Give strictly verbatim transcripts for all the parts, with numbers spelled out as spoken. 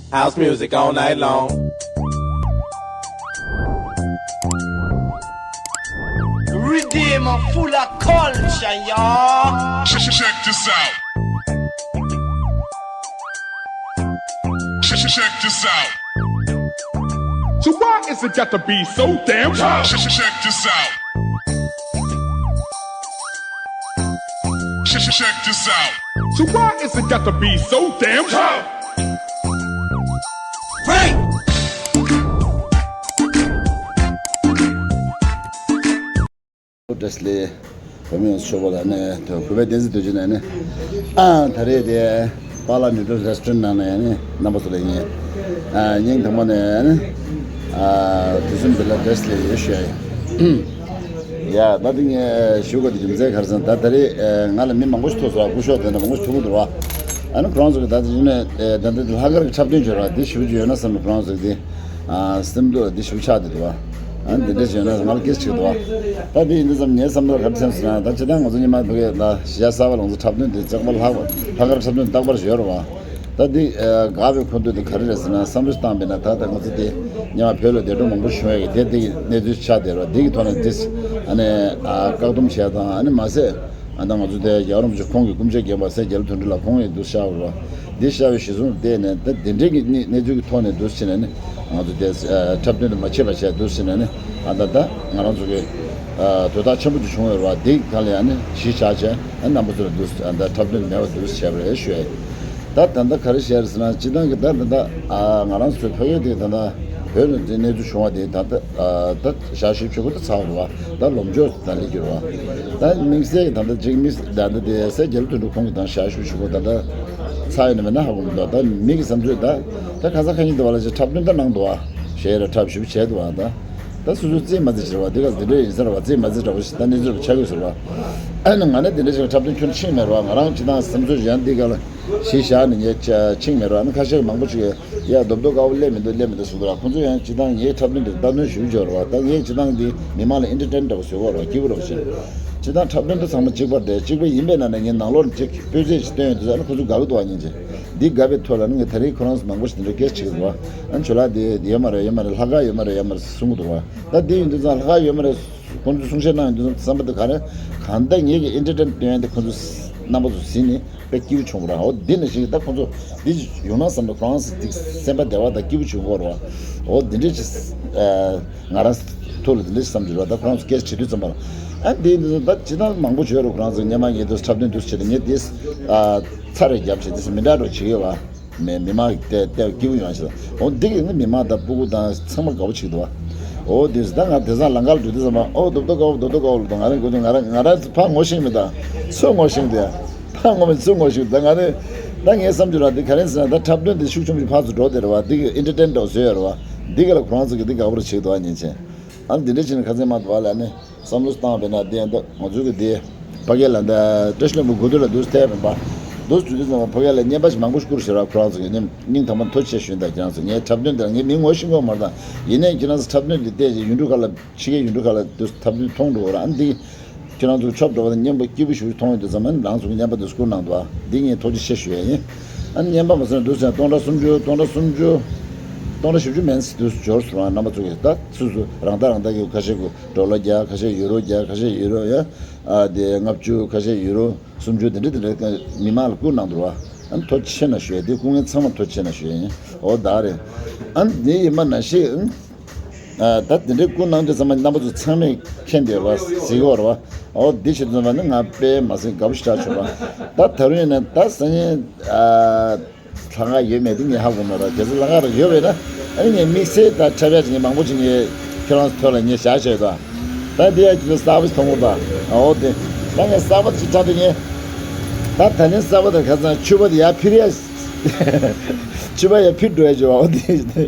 House music all night long. Redeem full of culture, y'all. Check, check this out. Check, check this out. So why is it got to be so damn tough? Check, check this out. Check, check, check this out. So why is it got to be so damn tough? Frank! བཀྲ་ཤིས་བདེ་ལེགས། བོད་མི་ཡོངས་སུ་ཤོག་པ་ལ་ནས་དོ་གུས་པའི་བསྟན་འཛིན་དུ་བྱོན་ནས་ནི། ཨ་ད་རེས་དེ་པཱ་ལགས་ནུ་ཌལ་རེ་སི་ཊོ་རན་ཊི་ནང་ནས་ནི་རྣམ་པ་ཚོ་ལ་ཡིན། ཨ་སྙིང་ཐག་པ་ནས་ནི་ཨ་དུས་གསུམ་འདི་ལ་བཀྲ་ཤིས་བདེ་ལེགས་ཡོད་ཞུ་ཡ་ཡིན། ཡ་ད་དེ་ངས་ཞུ་དགོས་དེ་རྒྱུ་མཚན་ག་རེ་ཟེར་ན། ད་ད་རེས་ང་ལ་མི་མང་པོ་ཞིག་ཐུག་སོང་། སྐུ་ཞབས་དེ་འདྲ་མང་པོ་ཞིག་ཐུག་གི་འདུག་བ། ཨ་ནི་ཁོ་རང་ཚོ་གི་ད་དེ་ཡིན་ནས་ད་ལྟ་དེ་ལྷག་དཀར་གྱི་འཁྲབ་སྟོན་བྱོས་ར་དེ་ཞུ་རྒྱུ་ཡོད་ན་བསམ་ནས་ཁོ་རང་ཚོ་གི་དེ། ཨ་སེམས་སྡུག་འདི་ཞུ་ཆགས་བསྡད་འདུག་བ། ཨ་འདི་འདྲ་བྱས་ན་ང་ལ་སྐད་ཆ་དྲིས་འདུག་བ། ད་འདི་ཡིན་དུས་ཙམ་ངའི་བསམ་བློ་ག་རེ་ཐོན་སོང་ན། ད་སྤྱིར་བཏང་ང་ཚོ་ཉི་མ་བོད་སྐད་ལ་གཞས་གསར་པ་ལ་ང་ཚོ་འཁྲབ་སྟོན་འདི་ཚགས་པར་ལྷག་ལྷག་དཀར་འཁྲབ་སྟོན་རྟག་པར་ཡོད་རེད་བ། ད་འདི་དགའ་བའི་ཁུངས་འདུག་དེ་ག་རེ་རེད་ཟེར་ན། བསམ་བློ་བཏང་བས་ན་ད་ད་ང་ཚོ་འདི་ཉི་མ་བོད་ལ་འདས་གྲོངས་མང་པོ་བྱུང་བས་དེ་འདི་གནས་ཚུལ་ཆགས་བསྡད་རེད་བ། འདི་གི་ཐོག་ནས་འདི་ཨ་ནི་བཀག་སྡོམ་བྱས་དང་ཨ་ནི་མ་ཟད། ཨ་ད་ང་ཚོ་དེ་རྒྱལ་བ་རིན་པོ་ཆེ་ཁོང་གི་སྐུ་ཕྱྭ་རྒན་པ་སྲས་རྒྱ་ལོ་དོན་གྲུབ་ལགས་ཁོང་གིས་འདུག་ཤར་བ་རེད་བ། འདི་ཤར་བའི་གཞི་བཟུང་བལྟས་ནས་ད་དེ་འདྲའི་གི་གནས་གནས་ཚུལ་གྱི་ཐོག་ནས་འདུག་ཕྱིན་ནས་ནི་ང་ཚོ་དེ་འཁྲབ་སྟོན་དུ་མ་ཕྱེད་པ་བྱས་འདུག་ཕྱིན་ནས་ནི་ཨ་ད་ད་ང་རང་ཚོ་གི་དོ་བདག་ཆེན་པོ་དེ་བྱུང་ཡོད་རེད་བ། དེ་ག་ལ་ཡང་ནི་གཞི་བཞག་བྱས་ཨ་རྣམ་པ་ཚོ་ལ་འདུག་ཨ་ད་འཁྲབ་སྟོན་མེད་པ་འདུག་བྱས་པ་རེད་ཞུ་ཡ་ཡིན། ད་ད་ལྟ་ག་རེ་བཤད་རེད་ཟེར་ན། སྤྱིར་བཏང་གི་ད་ད་ལྟ་ཨ་ང་རང་ཚོའི་ཕ་ཡུལ་དེ་ད་ལྟ་བོད་ནས་དེ་གནས་ཚུལ་བྱུང་བ་དེ་ད་ལྟ་ཨ་ད་ཞག་བཞི་བཅུ་དགུ་ད་ཚར་བ་རེད་བ། ད་ལོ་མཇུག་ད་ལས་ཀྱི་རེད་བ། ད་དམིགས་བསལ་གྱི་ད་ལྟ་ཅིག་དམིགས་ད་ལྟ་དེ་སྲས་རྒྱ་ལོ་དོན་གྲུབ་ཁོང་གི་ད་ཞག་བཞི་བཅུ་དགུ་ད་ལྟ་ཚར་ཡོད་ན་མེད་ན་ཧ་གོ་མི་འདུག་ད་མི་གི་བསམ་ཚུལ་ད་ད་ཁ་སང་ཁ་ཉིན་དུ་བ་ལ་ཅིག་འཁྲབ་སྟོན་ད་གནང་འདུག་བ། གཞས་ར་འཁྲབ་ཞིབ་བྱས་འདུག་བ། ད་ད་སོ་སོའི་རྩིས་མ་རྩིས་བྱེད་རེད་བ། དེ་ག་དེ་འདྲ་ཡིན་ས་རེད་བ། རྩིས་མ་རྩིས་འདྲ་བོ་ཞིག་ད་གནས་ཚུལ་ར་བ་ཆགས་ཡོད་ཟེར་བ། ཨ་ནི་ང་ནི་དེ་འདྲ་ཞིག་འཁྲབ་སྟོན་ཁྱོན་ཕྱིན་མེད་རེད་བ། ང་རང་སྤྱིར་བཏང་བསམ་ཚུལ་གཞན་འདི་ག་ལ་གཞི་བཞག་ནས་ངས་ཕྱིན་མེད་རེད་བ། ཨ་ནི་ཁ་ཤས་མང་པོ་ཞིག་གིས་ཡ་རྡོབ་རྡོབ་དཀར་པོ་སླེབས་མི་འདུག་སླེབས་མི་འདུག་གསུངས་འདུག་ར། ཁོང་ཚོ་ཡང་སྤྱིར་བཏང་ངའི་འཁྲབ་སྟོན་འདིར་ལྟ་གནོན་ཞུ་རྒྱུ་རེད་བ། ད་ངས་སྤྱིར་བཏང་འདི་མི་མང་ལ་ཨེན་ཊར་ཊེན་འདྲ་བོ་བཟོ་གི་རེད་བ། སྐྱིད་པོ་རེད་བ་བྱས། སྤྱིར་བཏང་འཁྲབ་སྟོན་འདི་ཚང་མ་གཅིག་པ་རེད། གཅིག་པ་ཡིན་པས་ན་ནས་ངས་ནང་ལོགས་ནས་གཅིག་སྤུས་ཚད་ཅིག་བཏོན་ཡོང་དུས་ཨ་ནི་ཁོང་ཚོ་དགའ་གི་འདུག་བ། སྙིང་རྗེ། འདི་དགའ་བའི་ཐོག་ལ་ནི་ངས་ད་རེས་ཁོ་རང་ཚོ་མང་པོ་ཞིག་འདི་འདྲ་སྐད་ཆ་དྲིས་འདུག་བ། ཨ་ནི་ཇོ་ལགས་འདི་ཡོད་མ་རེད། ཡོད་མ་རེད། ལྷག་དཀར་ཡོད་མ་རེད། ཡོད་མ་རེད་གསུང་གི་འདུག་བ། ད་འདི་ཡིན་དུས་ཙང་ལྷག་དཀར་ཡོད་མ་རེད། ཁོང་ཚོས་གསུང་བཤད་གནང་ཡོང་དུས་ཙང་བསམ་པ་འདི་ག་རེ། གང་ལྟར་ངེད་ཀྱི་ཨེན་ཊར་ཊེན་སྟོན་ཡ་འདི་ཁོང་ཚོ་རྣམ་པ་ཚོ་གཟིགས་ནས་དཔེ་སྐྱིད་པོ་བྱུང་བ་རེད། འོ་འདི་ནང་བཞིན་ད་ཁོང་ཚོ་འདི་ཡོང་ན་བསམ་ནས་ཁོ་རང་ཚོ་འདི་སེམས་པ་བདེ་བ་དང་སྐྱིད་པོ་བྱུང་གི་རེད་བ། འོ་འདི་འདྲ་ཅིག་ཨ་ང་རང་ཐུགས་ལ་འདི་འདྲ་ཞིག་བསམ་གྱི་རེད་བ། ད་ཁོ་རང་ཚོ་སྐད་ཆ་དྲིས་དུས་ཙམ་པ་ལ། ཨ་འདི་འདི་ཚོ་ད་ཇི་ལྟར་མང་པོ་བྱོས་རུང་ཁོ་རང་ཚོ་སྔོན་མ་ངས་འདི་འཁྲབ་སྟོན་འདུག་བྱས་ཏེ་ངས་འདི་ཨ་ཚར་རེ་བརྒྱབ་བྱས་འདི་མི་འདྲ་འགྲོ་བྱེད་ཀྱི་ཡོད་བ། མི་མི་མང་གི་བལྟས་བལྟས་སྐྱིད་པོ་ཡོང་ཞེས། འོ་འདི་གི་ནི་མི་མང་དང་སྤུ་གུ་དང་ཚང་མ་དགའ་པོ་བྱེད་ཀྱི་འདུག་བ། འོ་འདི་ད་ང་དེང་སང་ལམ་ཁ་ལ་འགྲོ་དུས་ཙམ་པ་ཨོ་རྡོབ་རྡོབ་དཀར་པོ་རྡོབ་རྡོབ་དཀར་པོ་ལབ་དང་། ང་རང་གོ་དུས་ང་རང་ང་རང་ཕར་ངོ་ཤེས་མི་དང་ཚུར་ངོ་ཤེས་དེ། ཕར་ངོ་མི་ཚུར་ངོ་ཤེས་ད་ང་ནི་ད་ངའི་བསམ་རྒྱུ་ར་འདི་ག་རེ་ཟེར་ན། ད་འཁྲབ་སྟོན་འདི་ཤུགས་ཆེན་པོ་ཕར་ཚུར་འགྲོ་བསྡད་རེད་བ། འདི་གི་ཨེན་ཊར་ཊེན་འདྲ་བོ་བཟོས་ཡོད་རེད་བ། འདི་གི་ལ་ཁོ་རང་ཚོ་གི་འདི་དགའ་པོ་རེ་བྱེད་ཀྱི་འདུག་བ། ཉིན་ཆེན་ཨ་ནི་འདི་འདྲ་བྱས་ནས་ཁ་སེང་མ་འདུག་བ་ལ་ནི། བསམ་བློ་བཏང་བས་ན་དེ་ཡང་ད་ང་ཚོའི་གི་དེ་ཕ་གི་ལ་འདི་བཀྲ་ཤིས་ལྷུན་པོ་དགུ་ཐོག་ལ་འདུག་སྟེ་མིན་པ། འདུག་ཚུལ་དུས་ཙམ་པ་ཕ་གི་ལ་རྔན་པ་ཞིག་མང་པོ་ཞིག་བསྐུར་ཞེས་ར། ཁོ་རང་ཚོ་གི་སྙིང་སྙིང་ཐག་པ་ཐུགས་རྗེ་ཆེ་ཞུ་ཡིན། ད་ཁྱེད་རང་ཚོ་ངའི་འཁྲབ་སྟོན་འདིར་ངའི་མིང་ངོ་ཤེས་ཀྱི་ཡོད་མ་རེད། ད་ཡིན་ནའི་ཁྱེད་རང་ཚོ་འཁྲབ་སྟོན་འདི་བལྟས་རྗེས་ཡུལ་གྲུ་ཁག་ལ་ཕྱི་རྒྱལ་ཡུལ་གྲུ་ཁག་ལ་འདུག་འཁྲབ་སྟོན་མཐོང་འགྲོ་བ་ར། ཨ་ནི་འདི་ཁྱེད་རང་ཚོ་ཆོབ་འགྲོ་བ་དང་མཉམ་པོ་སྐྱིད་པོ་ཞིག་མཐོང་ཡོང་དུས་ཙམ་པ་ནི་རང་ཚོ་གི་རྔན་པ་འདི་བསྐུར་གནང་འདུག་ཨ། འདི་ངས་ཐུགས་རྗེ་ཆེ་ཞུ་ཡ་ཡིན། ཨ་ནི་རྔན་པ་མ་ཟིན་འདུག་ཟེར་ན་སྟོང་ཕྲག་སུམ་ཅུ་སྟོང་ཕྲག་སུམ་ཅུ་སྟོང་ཕྲག་བཞི་བཅུ་མིན་འདུག་འབྱོར་སོང་བ། རྣམ་པ་ཚོ་གི་ད་སུ་སུ་རང་ད་རང་ད་གི་ཁ་ཤས་ཀྱི་ཌོ་ལར་བརྒྱ། ཁ་ཤས་ཡུ་རོ་བརྒྱ། ཁ་ཤས་ཡུ་རོ་ཡ། ཨ་དེ་ལྔ་བཅུ། ཁ་ཤས་ཡུ་རོ་སུམ་ཅུ། དེ་འདྲ་དེ་འདྲ་མི་མང་ལ་བསྐུར་གནང་འདུག་བ། ཨ་ནི་ཐུགས་རྗེ་ཆེ་ན་ཞུ་ཡ། དེ་སྐུ་ངལ་ཚང་མ་ཐུགས་རྗེ་ཆེ་ན་ཞུ་ཡ་ཡིན། འོ་ད་རེད། ཨ་ནི་དེ་ཡིན་པ་ན་ཤེས། ཨ་ད་དེ་འདྲའི་བསྐུར་གནང་དུས་ཙམ་པ་རྣམ་པ་ཚོ་ཚང་མས་མཁྱེན་བསྡད་པ་གཟིགས་ཡོད་རེད་བ། འོ་འདི་བྱེད་དུས་ཙམ་པ་ནི་ང་དཔེ་མ་ཟིན་དགའ་པོ་ཞེ་དྲག་བྱུང་བ། ད་ད་རུང་ཡིན་ན་ད་སང་ཉིན་ཨ། ལྷག་དཀར་ཡོད་མེད་དེ་ངས་ཧ་གོ་མ་རེད། གལ་སྲིད་ལྷག་དཀར་ཡོད་པས་ན་ཨ་ནི་ངས་དམིགས་བསལ་དང་འཁྲབ་ཡ་ཅིག་ངས་མང་པོ་ཅིག་ངས་ཁྱོད་རང་ཚོ་ཐོག་ལ་ངས་བཞག་བྱས་དང་། ད་འདི་ཡ་ཅིག་གསར་པ་ཞིག་མཐོང་གི་འདུག་འོ་དེ་ད་ངས་གསར་པ་ཅིག་འཁྲབ་དེ་ངས་ད་ད་ནི་གསར་པ་དང་ཁ་སང་ཕྱུ་པ་དེ་ཡར་འཕུར་ཡ། ཕྱུ་པ་ཡར་འཕུར་འགྲོ་ཡ་ཅིག་འོ་དེ་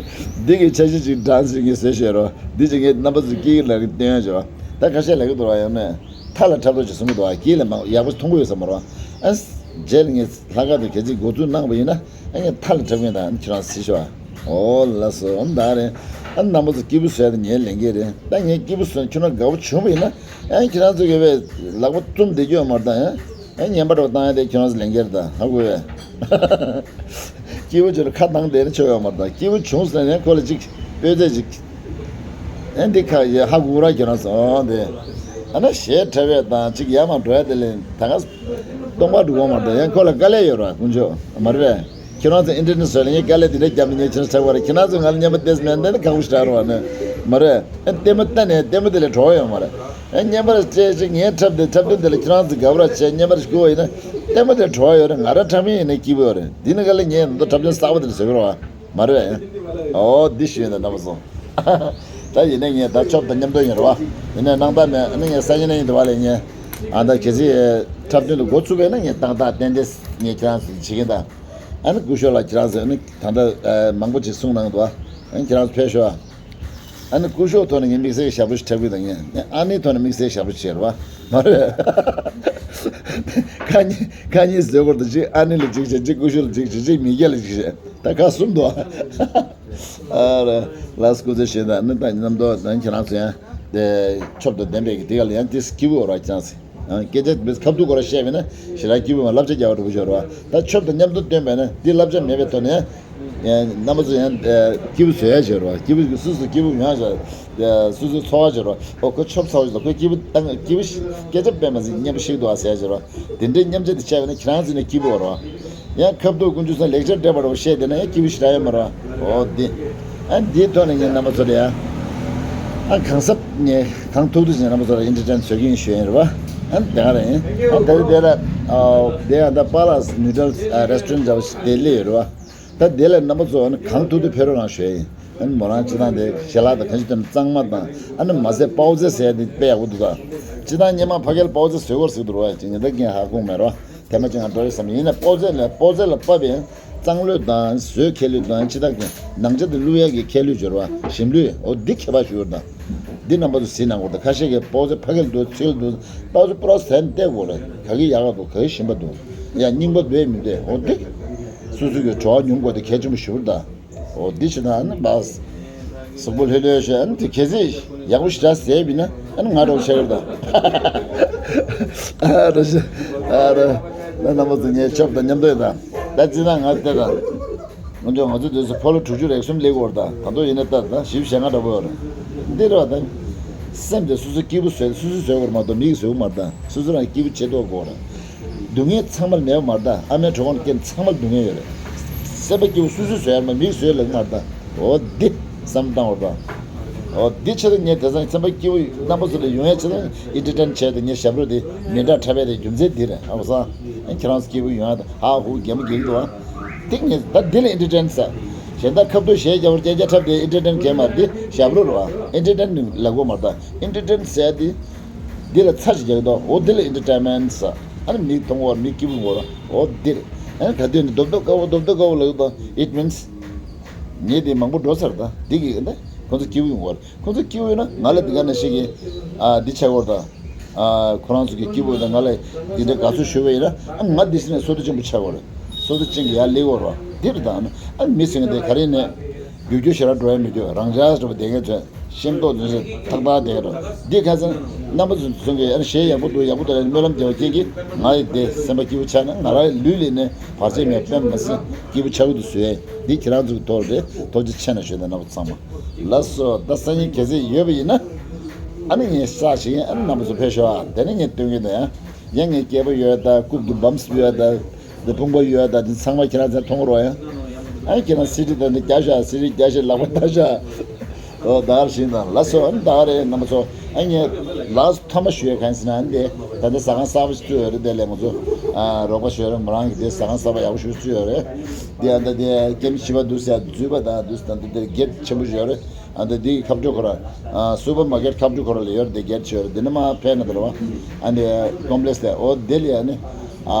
འདི་གི་འཆར་གཞི་ཅིག་སྒྲིག་ཟིན་ངས་བཟོས་བྱས་རོ། འདི་ཅིག་ངས་རྣམ་པ་ཚོ་སྐྱིད་ལ་སྟོན་ཡ་ཅིག་ད་ཁ་ཤས་ལ་གི་འདུག་ར་ཡང་མེད། མཐའ་ལ་འཁྲབ་རོགས་ཅིག་གསུང་གི་འདུག་ཨ། དཀྱིལ་ལ་མ་ཡག་པོ་མཐོང་གི་ཡོད་ས་མ་རེད། ཨ་རྗེས་ལ་ངས་ལྷག་དཀར་དུ་གལ་སྲིད་འགོ་འཛུགས་གནང་བ་ཡིན་ན་ཨ་ངས་མཐའ་ལ་འཁྲབ་མཁན་དང་ཁྱེད་རང་གཟིགས་ཤོག་ཨ། འོ་ལགས་སོ། འོ་ད་རེད། ཨ་རྣམ་པ་ཚོ་སྐྱིད་པོ་བཟོས་ཏེ་ངའི་ལས་འགན་རེད། ད་ངས་སྐྱིད་པོ་བཟོས་ནས་ཁྱོད་རང་དགའ་པོ་བྱུང་བ་ཡིན་ན་ཨ་ཁྱེད་རང་ཚོ་གི་བས་ལག་པ་བཙུམ་བསྡད་རྒྱུ་ཡོད་མ་རེད། ད་ཡང་ཨ་ངན་པ་འདྲ་བོ་བཏང་ཡ་དེ་ཁྱེད་རང་ཚོ་ལས་འགན་རེད། ད་ཧ་གོ་བས། སྐྱིད་པོ་ཅིག་ལ་ཁ་བཏང་བསྡད་ན་ཆོག་ཡོད་མ་རེད། ད་སྐྱིད་པོ་བྱུང་ཟེར་ནས་ཁོ་ལ་ཅིག་སྤོས་ཚད་ཅིག་ཨེ་འདི་ཁ་ཡེ་ཧ་གོ་ར་ཁྱེད་རང་ཚོ་ཨོ་འདི་ཨ་ན་གཞས་འཁྲབ་ཡས་དང་ཅིག་ཡར་མར་འགྲོ་ཡ་དེ་ལས་ད་ག་སྟོང་པ་འགྲོ་གོ་མ་རེད། ཡང་ཁོ་ལ་དཀའ་ལས་ཡོད་ར་དཀོན་མཆོག་མ་རེད། ཁྱེད་རང་ཚོ་ཨིན་ཊར་ནེཊ་བཟོས་ལ་ངས་དཀའ་ལས་དེ་འདྲ་བརྒྱབ་ནས་ངས་ཁྱེད་རང་འཁྲབ་པ་རེད། ཁྱེད་རང་ཚོས་ང་ལ་རྔན་པ་ཏོག་ཙམ་མེད་ན་དེ་ནས་ཁག་པོ་ཞེ་དྲག་རེད་བ་ནི་མ་རེད། ཨེ་ལྟད་མོ་ལྟ་ནས་ལྟད་མོ་དེ་ལས་གྲོགས་ཡོད་མ་རེད། ཨེ་རྔན་པ་རེ་སྤྲད་ཅིག་ངས་འཁྲབ་དེ་འཁྲབ་སྟོན་དེ་ལ་ཁྱེད་རང་ཚོས་དགའ་པོ་ར་བྱས་རྔན་པ་རེ་ཞིག་དགོས་པ་ཡིན་ན་ལྟད་མོ་དེ་གྲོགས་ཡོད་རེད། ང་རང་འཁྲབ་མཁན་ཡིན་ན་སྐྱིད་པོ་ཡོད་རེད། འདི་ནི་ག་ལ་ངས་འདི་འཁྲབ་སྟོན་གསར་པ་དེ་ལ་བཟོས་པ་རེད་བ། མ་རེད། ཨོ་འདི་ཞུས་ཡིན་ད་རྣམ་པ་ཚོ། ད་ཡིན་ན་ངས་ད་ཆོབ་དང་མཉམ་དུ་ཡིན་རེད་བ། ཡིན་ན་སྣང་དག་མེད་ཨ་ནི་ངས་སང་ཉིན་ན་ཡིན་འདུག་བ་ལས་ངས་ཨ་ད་གལ་སྲིད་འཁྲབ་སྟོན་དུ་འགོ་ཚུགས་པས་ན་ངས་ཏག་ཏག་ཏན་ཏན་ངས་ཁྱེད་རང་ཚོ་བྱེད་ཀྱིན་ད། ཨ་ནི་སྐུ་ཞབས་ལགས་ཁྱེད་རང་ཚོ་ཨ་ནི་ད་ལྟ་མང་པོ་ཅིག་གསུངས་གནང་འདུག་ཨ་ནི་ཁྱེད་རང་ཚོ་ཕེབས་ཤོག་ཨ་ནི་སྐུ་ཞབས་ཐོག་ནས་ངས་དམིགས་བསལ་ཞབས་བྲོ་ཞིག་འཁྲབ་གི་ད་ངས་ཨ་ནི་ཐོག་ནས་དམིགས་བསལ་ཞབས་བྲོ་བྱེད་རེད་བ། མ་རེད། ཁ་ཉིན་ཁ་ཉིན་བཟོས་སྐོར་དུ་གཅིག་ཨ་ནི་ལ་གཅིག་བྱེད་གཅིག་སྐུ་ཞབས་ལ་གཅིག་བྱེད་གཅིག་མི་སྐྱ་ལ་གཅིག་བྱེད། ད་ཁ་གསུམ་འདུག་ཨ་རེ། ལགས་སྐུ་ཚེ་ཞེས་དང་ནི་ད་རྣམ་རྟོག་དང་ཁྱེད་རང་ཚོ་ཡང་དེ་ཆོབ་དང་ལྡན་པའི་གི་དེ་ག་ལ་ཡང་དེ་སྐྱིད་པོ་ར་ཁྱེད་རང་ཚོ་ཡང་སྐད་ཆ་མི་ཁ་ཐུག་གོ་ར་བཤད་པས་ན་ཞེ་དྲག་སྐྱིད་པོ་མ་བསླབ་བྱ་རྒྱག་པ་འདྲ་པོ་ཤོར་བ་ད་ཆོབ་དང་མཉམ་དུ་བཏོན་པས་ན་དེ་བསླབ་བྱ་མེད་པའི་ཐོག་ནས་ཡང་རྣམ་པ་ཚོ་ཡང་སྐྱིད་པོ་བཟོ་ཡ་ཤོར་བ་སྐྱིད་པོ་སུ་སུ་སྐྱིད་པོ་ཡོང་ཡ་ཤོར་སུ་སུ་ཚོར་བ་ཤོར་བ་ཨོ་ཁོ་ཆོབ་ཚོར་བ་ཤོར་ཁོ་སྐྱིད་པོ་བཏང་སྐྱིད་པོ་སྐད་ཆ་དཔེ་མ་ཟིན་སྙན་པོ་ཤིག་འདུག་ཨ་ཟེར་ཡ་ཤོར་བ་དེ་འདྲའི་མཉམ་བྱེད་དུ་བྱས་པས་ན་ཁྱེད་རང་ཚོ་ནས་སྐྱིད་པོ་བར་བ། ཡང་ཁ་ཐུག་དཀོན་མཆོག་ཚང་ལེགས་ཆར་འདྲ་པར་བཤད་དེ་ན་ཡང་སྐྱིད་པོ་ཞེ་དྲག་ཡོད་མ་རེད། འོ་འདི། ཨ་འདིའི་ཐོག་ནས་ངས་རྣམ་པ་ཚོ་ལ་ཡང་། ཨ་གང་ཟབ་ངས་གང་ཐུབ་ཐུབ་ཅིག་རྣམ་པ་ཚོ་ལ་ཨེན་ཊར་ཊེན་བཟོ་གི་ཡིན་ཞུ་ཡིན་རེད་བ། ཨ་དེ་ག་རེད་ཡིན། ཨ་ད་རེས་དེ་ལ། ཨ་དེ་ཡང་ད་པཱ་ལགས་ནིའུ་ཌལ་རེ་སི་ཊོ་རན་འདྲ་པོ་ཞིག་དེ་སླེབས་ཡོད་རེད་བ། ད་དེ་ལ་རྣམ་པ་ཚོ་ཨ་ནི་གང་ཐུབ་ཐུབ་ཕེབས་རོགས་གནང་ཞུ་ཡིན། ཨ་ནི་མོ་རང་སྤྱི་བཏང་དེ་ཞལ་ལག་དང་གང་ཞིག་དེ་གཙང་མ་དང་ཨ་ནི་མ་ཟད་པའོ་ཙེ་ཟེར་ཡ་དེ་དཔེ་ཡག་པོ་འདུག་ད། སྤྱི་བཏང་སྔོན་མ་ཕ་གིར་པའོ་ཙེ་བཟོས་སྐོར་ཟེར་འདུག་རེད་བ་ཅིག་ཉིན་ལྟར་རྐྱེན་ཧ་གོ་མེད་རེད་བ། དེ་མ་ཅིག་ང་འགྲོ་ཡི་བསམ་ཡིན་ན་པའོ་ཙེ་ལ་པའོ་ཙེ་ལ་བབས་པའི་གཙང་ལུད་དང་བཟོས་ཁྱད་ལུད་དང་ཅི་ལྟར་གྱི་ནང་ཆ་དེ་བླུག་ཡག་གི་ཁྱད་ལུད་སྦྱོར་བ་ཞིམ་ལུད་འོ་འདི་ཁྱད་པར་ཞུ་ཡོད་ད། འདི་རྣམ་པ་ཚོ་གཟིགས་གནང་དགོས་ད་ཁ་ཤས་ཀྱིས་པའོ་ཙེ་ཕ་གིར་འདུག་ཚིལ་འདུག་པའོ་ཙེ་པུ་རོ་ཟན་བལྟས་དགོས་རེད་ག་གི་ཡག་ག་འདུག་ག་གི་ཞིམ་པ་འདུག་ཡ་རྙིང་པ་འདུག་མི་འདུག་འོ་འདི། སོ་སོ་གི་བྲོ་བ་མྱོང་དགོས་དེ་གལ་ཆེན་པོ་ཞུ་རེད་ད། འོ་འདི་བྱེད་ན་ཨ་ནི་བ། གཟུགས་པོ་ལྷོད་ལྷོད་བྱས་ཨ་ནི་དེ་གལ་སྲིད་ཡག་པོ་ཞེ་དྲག་བཟས་པ་ཡིན་ན་ཨ་ནི་ང་རོགས་བྱེད་ཀྱི་རེད་ད། ཨ་རོ་ཤི། ཨ་རོ། ད་རྣམ་པ་ཚོ་ངའི་ཆོབ་དང་མཉམ་དུ་ཡོད་ད། ད་ཅི་ད་ང་བལྟས་ད། ང་ཚོ་ང་ཚོ་དུས་སུ་ཕོ་ལོ་དྲུག་ཅུ་རེ་གསུམ་སླེབས་ཡོད་རེད་ད། ད་དུང་ཡིན་ན་ད་ད་བཞི་བཅུ་ཞེ་ལྔ་འདྲ་པོ་ཡོད་རེད། འདི་རེད་བ་ད། སེམས་དེ་སོ་སོ་སྐྱིད་པོ་བཟོས་སོ་སོས་བཟོས་དགོས་རེད་མ་གཏོགས་མིས་བཟོས་ཀྱི་མ་རེད་ད། སོ་སོ་རང་སྐྱིད་པོ་བྱེད་ཐུབ་དགོས་རེད། སྡུག་བསྔལ་ཚང་མར་མེད་པ་མ་རེད་ད། ཨ་མའི་གྲོད་ཁོག་ནས་སྐྱེས་ནས་ཚང་མར་སྡུག་བསྔལ་ཡོད་རེད། སེམས་པ་སྐྱིད་པོ་སོ་སོས་བཟོས་ཡ་མ་མིས་བཟོས་ལབ་ཀྱི་མ་རེད་ད། འོ་འདི་བསམ་བཏང་བར་ད། འོ་འདི་ཆེད་དུ་ངས་དེང་སང་སེམས་པ་སྐྱིད་པོ་རྣམ་པ་ཚོ་ལ་ཡོང་ཡ་ཆེད་དུ་ཨེན་ཊར་ཊེན་བྱས་ཏེ་ངས་ཞབས་བྲོ་འདི་མི་འདྲ་འཁྲབ་ཡ་དེ་རྒྱུ་མཚན་འདི་རེད་ཨ་ཁུ་སང་། ཨ་ཁྱེད་རང་ཚོ་སྐྱིད་པོ་ཡོང་ཡ་ད་ཧ་ཧུ་གད་མོ་བགད་ཀྱི་འདུག་ཨ། འདི་ངས་ད་འདི་ལ་ཨེན་ཊར་ཊེན་ཟེར། གཞན་དག་ཁ་བརྡ་གཞས་རྒྱག་པར་སྐད་ཆ་འཁྲབ་སྟེ་ཨེན་ཊར་ཊེན་གས་མ་འདི་ཞབས་བྲོ་རེད་བ། ཨེན་ཊར་ཊེན་ལབ་དགོས་མ་རེད་ད། ཨེན་ཊར་ཊེན་ཟེར་འདི། འདི་ལ་ཚ་ཞིག་རྒྱག་གི་འདུག་འོ་འདི་ལ་ཨེན་ཊར་ཊེན་མེན་ཊི་ཟེར། ཨ་ནི་མིག་མཐོང་བར་མིག་སྐྱིད་པོ་ཡོང་བར་འོ་འདིར། ཨ་ནི་ག་དུས་ནི་རྡོབ་རྡོབ་དཀར་པོ་རྡོབ་རྡོབ་དཀར་པོ་ལབ་ཀྱི་འདུག It means ངས་འདི་མང་པོ་འགྲོ་ཚར་ད་འདི་གི་ཨ་ནི་ཁོང་ཚོ་སྐྱིད་པོ་ཡོང་བར། ཁོང་ཚོ་སྐྱིད་པོ་ཡོད་ན་ང་ལ་འདི་ག་ནང་བཞིན་གྱི་ཨ་འདི་ཆགས་ཀྱི་ཡོད་རེད་ད། ཨ་ཁོ་རང་ཚོ་གི་སྐྱིད་པོ་ཡོད་ན་ང་ལ་འདི་འདྲ་དགའ་ཚོར་ཞུ་བ་ཡིན་ན་ཨ་ང་འདི་ཕྱིན་ནས་བསོད་བདེ་ཆེན་པོ་ཆགས་ཀྱི་ཡོད་རེད། བསོད་བདེ་ཅན་གྱི་ཡར་སླེབས་ཀྱི་ཡོད་རེད་པ། འདི་རེད་ད་ཨ་ནི་ཨ་ནི་མི་ཟེར་མཁན་དེ་ག་རེ་ཡིན་ནའི་རྒྱུག་རྒྱུ་ཞེ་དྲག་འགྲོ་ཡ་མི་འདུག་རང་འཇགས་འདྲ་པོ་བསྡད་མཁན་ཚོས་ཤེས་རྟོགས་འདི་ཚོ་ཐག་ཐག་བསྡད་ཀྱི་རེད། འདི་ཁ་སང་རྣམ་པ་ཚོ་ཚོ་གིས་ཨ་ནི་གཞས་ཡག་པོ་འདུག་ཡག་པོ་འདུག་ལབ་སྨོན་ལམ་རྒྱག་པ་ཁྱེད་ཀྱིས་ང་ཡི་དེ་སེམས་པ་སྐྱིད་པོ་ཆགས་ན་ང་རང་ཡི་ལུས་ལས་ནས་བར་ཆད་མེད་དཔེ་མ་སྲིད་སྐྱིད་པོ་ཆགས་ཀྱི་འདུག་ཟེར་ཡ་འདི་ཁྱེད་རང་ཚོ་གི་ཐོག་རེད། ཐུགས་རྗེ་ཆེ་གནང་ཞུ་ཡ་ད་རྣམ་པ་ཚང་མ། ལགས་སོ། ད་སང་ཉིན་གལ་སྲིད་ཡོད་པ་ཡིན་ན། ཨ་ནི་ངས་ས་ཞིག་ཡིན་ཨ་ནི་རྣམ་པ་ཚོ་ཕེབས་ཤོག་ཨ། དེ་ནས་ངས་སྟོན་གྱི་འདུག་ཡང་། ཡང་ངས་སྐྱེས་པ་ཡོད་ད་རྐུབ་ཀྱི་བམ་སི་ཡོད་ད། འདི་ཕུང་པོ་ཡོད་ད་འདི་ཚང་མ་ཁྱེད་རང་ཚོས་མཐོང་རོགས་ཡ། ཨ་ཁྱེད་རང་སི་ཌི་ད་འདི་རྒྱག་ཤོག་སི་ཌི་རྒྱག་ཤོག་ལག་པ་བརྡབ་ཤོག་འོ་ད་ག་རེ་བྱེད་ད། ལགས་སོ། ཨ་ནི་ད་ག་རེ་རྣམ་པ་ཚོ། ཨ་ངས་ལགས་སོ་མཐའ་མ་ཞུ་ཡ་གང་ཡིན་ཟེར་ན་ཨ་ནི་དེ་ད་ལྟ་ཟ་ཁང་གསར་པ་ཞིག་བཙུགས་ཡོད་རེད། དེ་ལས་ང་ཚོ་ཨ་རོགས་པ་ཞུ་ཡ་རེད། མོ་རང་གིས་དེ་ཟ་ཁང་གསར་པ་ཡག་པོ་ཞིག་བཙུགས་ཡོད་རེད། དེ་ཨ་ད་དེ་ཀེམ་བཞི་པ་འདུག་ཟེར་འཛུལ་བ་དང་འདུག་ཟེར་ད་འདི་དེ་གེ་ཊི་ཆེན་པོ་ཞིག་ཡོད་རེད། ཨ་ད་འདི་གི་ཁ་ཕྱོགས་ཁོ་ར། ཨ་སུ་པར་མར་ཀེཊ་ཁ་ཕྱོགས་ཁོ་ར་ལ་ཡོད་རེད། དེ་གེ་ཊི་ཞིག་ཡོད་རེད། དེ་ནས་མར་ཕེབས་ན་དེ་རེད་བ། ཨ་ནི་ཀོམ་པི་ལེགས་སི་དེ་འོ་དེ་ལ་ཨ་ནི། ཨ་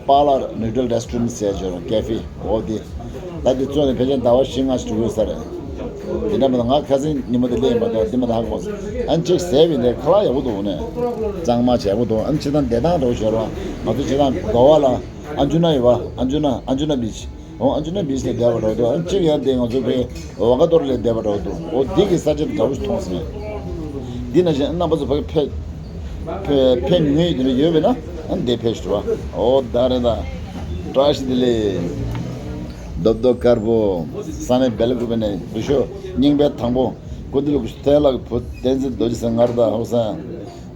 པཱ་ལགས་ནུ་ཌལ་རེ་སི་ཊོ་རན་ཟེར་ཅིག་ཡོད་རེད། ཀེ་ཧྥེ། འོ་དེ། ད་དེ་གཙོ་ནས་ཕལ་ཆེར་ཟླ་བ་བཞི་ལྔ་ཞིག་འགྲོ་གི་ས་རེད། དེ་འདྲ་མ་གཏོགས་ང་ཁ་སང་ཉིན་མོ་དེ་སླེབས་མ་གཏོགས་དེ་མ་ད་ཧ་གོ་སོང་། ཨ་ནི་གཅིག་ཟས་པ་ཡིན་ནའི་ཁ་ལག་ཡག་པོ་འདུག་ནས། གཙང་མ་བྱས་པོ་འདུག་ཨ་ནི་སྤྱིར་བཏང་བདེ་ཐང་འདྲ་བོ་ཞིག་ཡོད་རེད་བ། ང་ཚོ་སྤྱིར་བཏང་གོ་བ་ལ་ཨན་ཇུ་ན་ཡོད་བ། ཨན་ཇུ་ན་ཨན་ཇུ་ན་བིཆ། འོ་ཨན་ཇུ་ན་བིཆ་ནས་བསྡད་པ་འདྲ་བོ་འདུག་ཨ་ནི་གཅིག་ཡང་དེ་ང་ཚོ་བའི་ཝ་ཀ་ཏོར་ལ་བསྡད་པ་འདྲ་བོ་འདུག་འོ་འདི་གི་ས་ཆ་དེ་འདྲ་བོ་ཞིག་མཐོང་སོང་། འདི་ནང་བཞིན་རྣམ་པ་ཚོ་ཕ་གི་ཕེབས་ཕེབས་ཕེབས་མྱོང་མཁན་ཡོད་དེ་འདྲ་ཡོད་པས་ན་ཨ་ནི་དེ་ཕེབས་ཤོག་ར། འོ་ད་རེད་ད། བཀྲ་ཤིས་བདེ་ལེགས། རྡོབ་རྡོབ་དཀར་པོ། ས་གནས་སྦེལ་ཀོབ་ནས་བུ་ཤོ་རྙིང་པའི་དང་པོ། སྐུ་མདུན་ལ་བུ་ཤོ་ཐལ་ལག་བུ་བསྟན་འཛིན་རྡོ་རྗེ་ཟེར་ང་རེད་ད། ཧོ་ས།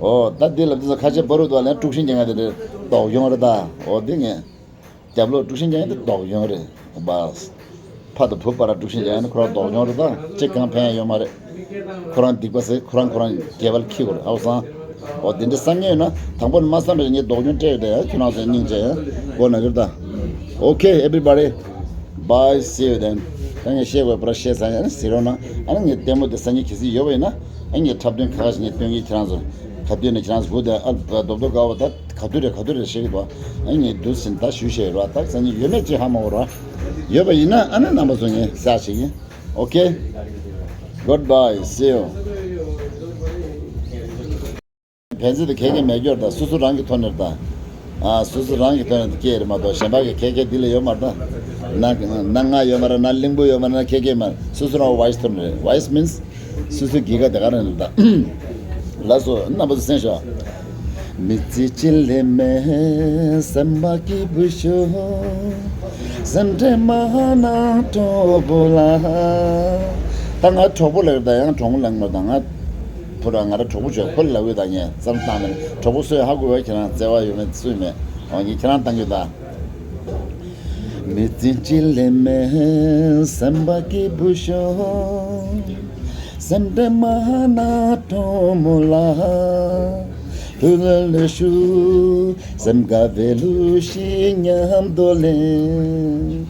ཨོ་ད་འདི་ལབ་དུས་ཁ་ཆེ་བོ་རུ་དུ་བ་ལན་དཀྲུག་ཤིང་རྒྱག་ཡ་དེ་རེད། དོགས་ཡོང་རེད་ད། ཨོ་འདི་ངས་རྒྱབ་ལོགས་དཀྲུག་ཤིང་རྒྱག་ཡ་དེ་དོགས་ཡོང་རེད། བས། ཕ་དང་བུ་བར་དཀྲུག་ཤིང་རྒྱག་ཡ་ནི་ཁོ་རང་དོགས་ཡོང་རེད་ད། ཅི་གང་ཕན་ཡ་ཡོད་མ་རེད། ཁོ་རང་སྡིག་པ་ཟེར། ཁོ་རང་ཁོ་རང་དགེ་བ་ལ་འཁྱེར་དགོས་རེད། ཧ་གོ་སོང་། འོ་དེ་འདྲ་བསམ་ཉེ་ཡོད་ན་དང་པོ་ནས་མ་བསམ་པ་ཞིག་ངས་དོགས་སྐྱོན་སྤྲད་ཡོད་དེ། ཁྱོད་རང་ཚོ་སྙིང་རྗེ་གོ་ན་གི་རེད་ད། Okay, everybody. Bye, see you then. ད་ངས་བཤད་དགོས་པར་བཤད་ཚར་ཡ་ནི་ཟེར་རོགས་གནང་། ཨ་ནི་ངས་ལྟད་མོ་དེ་སང་ཉིན་གལ་སྲིད་ཡོད་པ་ཡིན་ན། ཨ་ངས་འཁྲབ་སྟོན་ཁ་ཁ་ཞིག་ངས་སྟོན་གི། ཁྱེད་རང་ཚོ་ག་དུས་ནས་ཁྱེད་རང་ཚོ་སྒུག་བསྡད། ཨ་རྡོབ་རྡོབ་དཀར་པོ་ད། ག་དུས་རེད་ག་དུས་རེད་བཤད་ཀྱི་འདུག་ཨ་ངས་དུས་ཟིན་ད་ཞུས་བཤད་རོགས། ད་སང་ཉིན་ཡོད་མེད་ཅིག་ཧ་མ་གོ་རོགས། ཡོད་པ་ཡིན་ན་ཨ་ནི་རྣམ་པ་ཚོ་ངས་ཟ་བྱེད་ཀྱི། Okay, goodbye, see you. ཕན་ཚུན་དུ་ཁེ་ཁེ་མེད་སྐྱོར་དང་། སོ་སོ་རང་གི་ཐོག་ནས་དང་། ཨ་སོ་སོ་རང་གི་ཐོག་ནས་སྐྱེས་རེད་མ་གཏོགས་གཞན་པ་གི་ཁེ་ཁེ་འདི་ལ་ཡོད་མ་རེད་ད། ན་ན་ང་ཡོད་མ་རེད། ན་གླིང་བུ་ཡོད་མ་རེད། ན་ཁེ་ཁེ་མ་རེད། སོ་སོ་རང་ཝའི་སི་ཐོག་ནས་རེད། ཝའི་སི་མིན་སི་སོ་སོའི་གི་ག་དེ་ག་རང་རེད་ད། ལགས་སོ། རྣམ་པ་ཚོ་གསན་ཤོག་མི་ཚེ་གཅིག་ལས་མེད་སེམས་པ་སྐྱིད་པོ་ཤོག་སེམས་ཁྲལ་མ་གནང་གྲོགས་པོ་ལ། ད་ང་གྲོགས་པོ་ལབ་ཡོད་ད། ཡང་གྲོགས་པོ་ལབ་མ་ད། ང་ཕུ་ར་ང་ར་གྲོགས་པོ་བྱོས་ཁོ་ལབ་ཡོད་ད། ངས་བསམ་བཏང་ནས་གྲོགས་པོ་སུ་ཡོད་ཧ་གོ་བས། ཁྱེད་རང་བརྩེ་བ་ཡོད་མེད་སུ་ཡོད་མེད། འོ་ངས་ཁྱེད་རང་བཏང་གི་ད། མི་ཚེ་གཅིག་ལས་མེད་སེམས་པ་སྐྱིད་པོ་ཤོག་སེམས་ཁྲལ་མ་གནང་གྲོགས་མོ་ལ། ཕུ་ལ་ལུ་ཤུ་སེམས་དགའ་བའི་ལུ་ཤི་མཉམ་དུ་ལེན།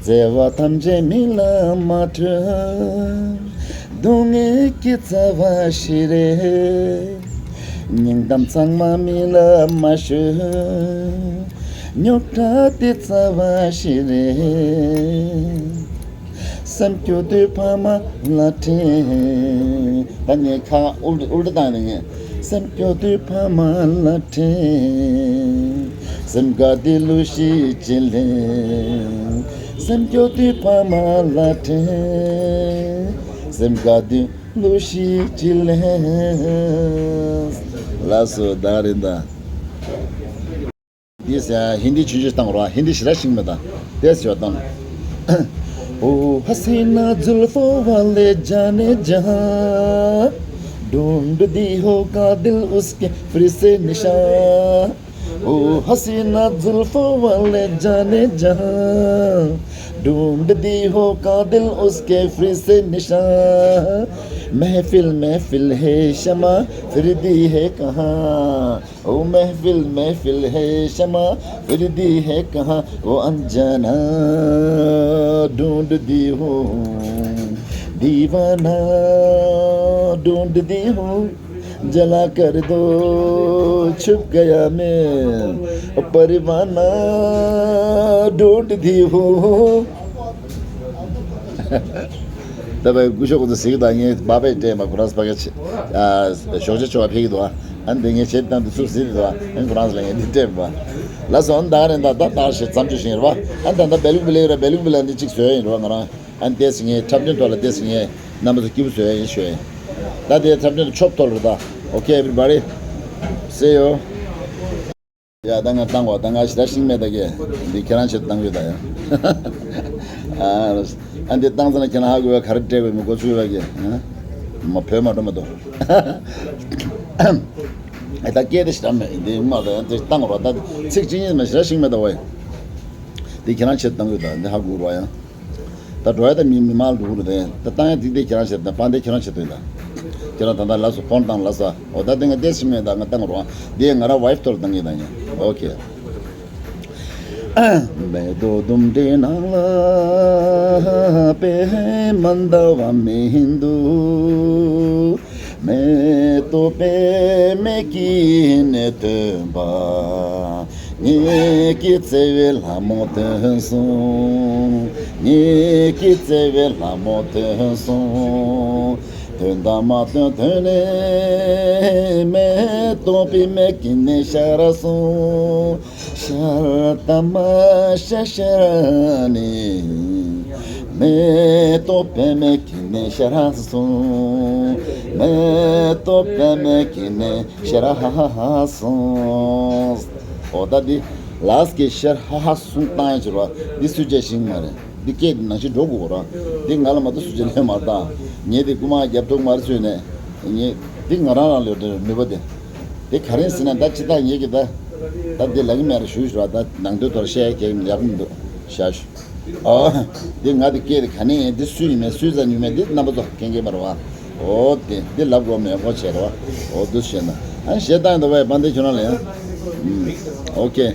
བརྩེ་བ་ཐམས་ཅད་མི་ལ་མ་འཕྲོད། སྡུག་བསྔལ་གྱི་རྩ་བ་ཤི་རེད། སྙིང་གཏམ་ཚང་མ་མི་ལ་མ་ཤོད། རྙོག་དྲ་དེ་རྩ་བ་ཤི་རེད། སེམས་སྐྱོ་དུས་ཕ་མ་ལ་དྲན། ད་ངས་ཁ་ཨུལ་ཨུལ་ཏ་བཏང་ནས་ངས། སེམས་སྐྱོ་དུས་ཕ་མ་ལ་དྲན། སེམས་དགའ་དུས་ལུ་ཤི་ཅི་ལེན། སེམས་སྐྱོ་དུས་ཕ་མ་ལ་དྲན། སེམས་དགའ་དུས་ལུ་ཤི་ཅི་ལེན། ལགས་སོ། ད་རེད་ད། འདི་ཟེར་ཧིན་དི་ཆུང་ཆུང་བཏང་རོགས། ཧིན་དི་ཞེ་དྲག་ཤེས་མེད་ད། དེ་ཟེར་བ་བཏང་། او حسینہ زلفوں والے جانے جہاں، ڈھونڈ دی ہو قاتل اس کے پھر سے نشاں۔ او حسینہ زلفوں والے جانے جہاں، ڈھونڈ دی ہو قاتل اس کے پھر سے نشاں۔ محفل محفل ہے شمع پھر دی ہے کہاں، او محفل محفل ہے شمع پھر دی ہے کہاں، وہ انجانا ڈھونڈ دی ہوں، دیوانہ ڈھونڈ دی ہوں، جلا کر دو چھپ گیا میں، پروانہ ڈھونڈ دی ہوں۔ ད་བའི་སྐུ་ཞབས་ཁོ་ཚོ་གཟིགས་དང་། ངས་སྦ་བས་སྤྲད་མ། ཁོ་རང་ཕ་གི་ཆེ་ཨ་ཞོགས་ཇ་ཆོ་བ་ཕེབས་ཀྱི་འདུག་ཨ་འདི་ངས་བྱེད་སྟངས་འདི་ཚུར་གཟིགས་འདུག་ཨ་ཁོ་རང་ལ་ངས་འདི་སྤྲད་པ། ལགས་སོ། ཨ་ད་རེད་ད། ད་ད་ཞེས་བརྩམས་ཆོས་ཤིག་རེད་པ། ཨ་ད་ད་བེ་ལུག་བི་ལེག་ར་བེ་ལུག་བི་ལ་འདི་གཅིག་བཟོས་ཡིན་རེད་པ། ང་རང་ཨ་འདས་ངས་འཁྲབ་སྟོན་ཐོག་ལ་འདས་ངས་རྣམ་པ་ཚོ་སྐྱིད་པོ་བཟོས་ཡིན་ཞུ་ཡིན། ད་དེ་འཁྲབ་སྟོན་ཆོབ་ཐོག་ལ་རེད་ད། Okay, everybody, see you. ཡ་ད་ང་བཏང་བ་ད། ང་ཞེ་དྲག་ཤེས་མེད་ད་གི། འདི་ཁྱེད་རང་ཆེད་དུ་བཏང་གི་ད་ཡ། ཨ་ཨ་འདི་བཏང་ཙང་ཁྱེད་རང་ཧ་གོ་བས། ག་རེ་སྤྲད་དགོས་མི་གོ་ཚུལ་བ་གི། ཨ་མ་བོད་མ་འགྲོ་མ་གཏོགས། ཨ་ད་སྐད་དེ་ཞེ་དྲག་མེད་འདི་མ་ད་ཡ། འདི་བཏང་རོགས། ད་ཚིག་གཅིག་གཉིས་མ་ཞེ་དྲག་ཤེས་མེད་ད་བ་ཡ། འདི་ཁྱེད་རང་ཆེད་དུ་བཏང་གི་ད། འདི་ཧ་གོ་རོགས་ཡ། ད་འགྲོ་ཡ་ད་མི་མི་མང་ལ་འགྲོ་གི་རེད་དེ། ད་བཏང་ཡ་འདི་འདི་ཁྱེད་རང་ཆེད་དུ། དཔང་འདི་ཁྱེད་རང་ཆེད་དུ་ཡིན་ད། ཁྱེད་རང་ད་ད་ལགས་སོ། ཕོན་བཏང་ལགས་སོ། འོ་ད་འདི་ང་བལྟས་ཤིག་མེད་ད། ང་བཏང་རོགས། འདི་ང་རང་ཝའིཕ་ཐོག་ལ་བཏང་གི་ད་ཡ། Okay. མེ་ཏོག་ལྡུམ་རའི་ནང་ལ་པད་མ་འདྲ་བ་མི་འདུག་མེ་ཏོག་པད་མའི་དཀྱིལ་ནས་ཐོན་པ། ངེད་ཀྱི་བརྩེ་བའི་ལྷ་མོ་ཐོན་སོང་། ངེད་ཀྱི་བརྩེ་བའི་ལྷ་མོ་ཐོན་སོང་། ཐོན་དང་མ་ཐོན་ཐོན་ནས། མེ་ཏོག་པད་མའི་དཀྱིལ་ནས་ཤར་སོང་། ཤར་དང་མ་ཤར་ཤར་ནས། མེ་ཏོག་པད་མའི་དཀྱིལ་ནས་ཤར་སོང་། མེ་ཏོག་པད་མའི་དཀྱིལ་ནས་ཤར་སོང་། འོ་ད་འདི་ལགས་ཀྱི་ཤར་སོང་བཏང་ཡ་ཅིག་རེད་པ། འདི་སུས་བྱས་ཤེས་ཀྱི་མ་རེད། འདི་སྐད་དེ་ནང་བཞིན་འགྲོ་དགོས་ར། འདི་ང་ལ་མ་གཏོགས་སུ་ཅི་ལས་མ་རེད་ད། ངས་འདི་རྐུ་མ་རྒྱབ་ཐུག་མར་བཙུད་ནས། ངས་འདི་ང་རང་རང་ལ་ཡོད་དོ་ནུས་པ་དེ། དེ་ག་རེ་ཟེར་ན་ད་ཅི་ད་ངེད་ཀྱི་ད། ད་འདི་ལ་གི་མེད་ར་ཞུ་ཞུ་བ་ད་ནང་དོན་ཐོག་བཤད་ཡ་གལ་ཡག་མི་འདུག་ཤ་ཤུ། ཨོ། འདི་ང་འདི་སྐད་དེ་ག་ནས་ཡིན་འདི་སུ་ཡིན་མིན་སུའི་རྩ་ཉུལ་མིན་འདི་རྣམ་པ་ཚོ་མཁྱེན་གྱི་མ་རེད་བ། ཨོ་དེ་འདི་ལབ་དགོས་མེད་དགོས་བྱས་རེད་བ། ཨོ་འདུ་བྱས་ན་ཨ་ཞེ་ད་འདི་བས་དཔལ་ལྡན་ཁྱོད་རང་ལ་ཡང་། ཨོ་ཁེ།